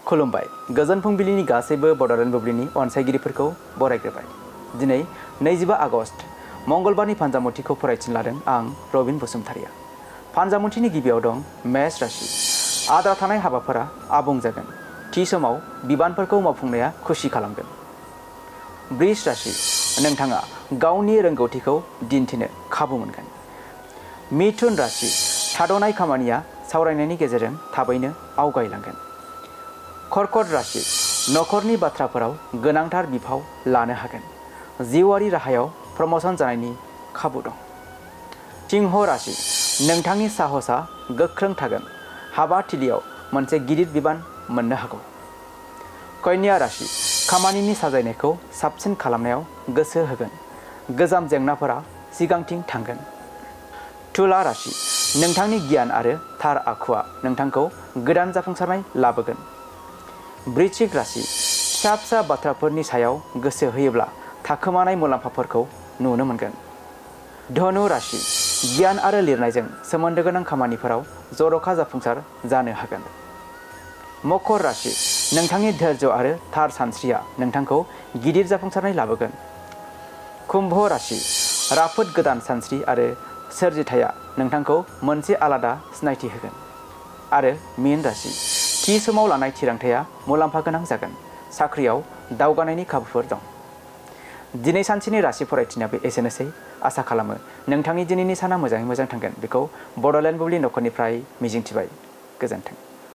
खुलुमबाय गोजोन फुंबिलिनि गासैबो बड'लेण्ड बुब्लिनि अनसायगिरिफोरखौ बरायग्रोबाय। दिनै 25 आगस्ट मंगलबारनि फान्जामुथिखौ फरायथिन लादों आं रबिन बसुमतारिया। फान्जामुथिनि गिबियाव दं मेष राशि। आद्रा थानाय हाबाफोरा आबुं जागोन। थि समाव बिबानफोरखौ मावफुंनाया खुसि खालामगोन। वृष राशि। नोंथाङा गावनि रोंगौथिखौ दिन्थिनो खाबु मोनगोन। मिथुन राशि। थाद'नाय खामानिया सावरायनायनि गेजेरजों थाबैनो आवगायलांगोन। कर्कट राशि। नखरनि बाथ्राफोराव गोनांथार बिफाव लानो हागोन। जिउआरि राहायाव प्रमोशन जानायनि खाबु दं। सिंह राशि। नोंथांनि साहसआ गोख्रों थागोन। हाबाथिलियाव मोनसे गिदिर बिबान मोननो हागौ। कन्या राशि। खामानिनि साजायनायखौ साबसिन खालामनायाव गोसो होगोन। गोजाम जेंनाफोरा सिगांथिं थांगोन। तुला राशि। नोंथांनि गियान आरो थार आखुआ नोंथांखौ गोदान जाफुंसारनाय लाबोगोन। वृश्चिक राशि। फिसा फिसा बाथ्राफोरनि सायाव गोसो होयोब्ला थाखोमानाय मुलाम्फाफोरखौ नुनो मोनगोन। धनु राशि। गियान आरो लिरनायजों सोमोन्दो गोनां खामानिफोराव जर'खा जाफुंसार जानो हागोन। मकर राशि। नोंथांनि धैर्य आरो थार सानस्रिया नोंथांखौ गिदिर जाफुंसारनाय लाबोगोन। कुम्भ राशि। राफोद गोदान सानस्रि आरो सोरजिथाया नोंथांखौ मोनसे आलादा सिनायथि होगोन। आरो मीन राशि। थि समाव लानाय थिरांथाया मुलाम्फा गोनां जागोन। साख्रियाव दावगानायनि खाबुफोर दं। दिनै सानसेनि राशि फरायथिनायाबो एसेनोसै। आसा खालामो नोंथांनि दिनैनि साना मोजाङै मोजां थांगोन बेखौ बड'लेण्ड बुब्लि नखरनिफ्राय मिजिंथिबाय। गोजोन्थों।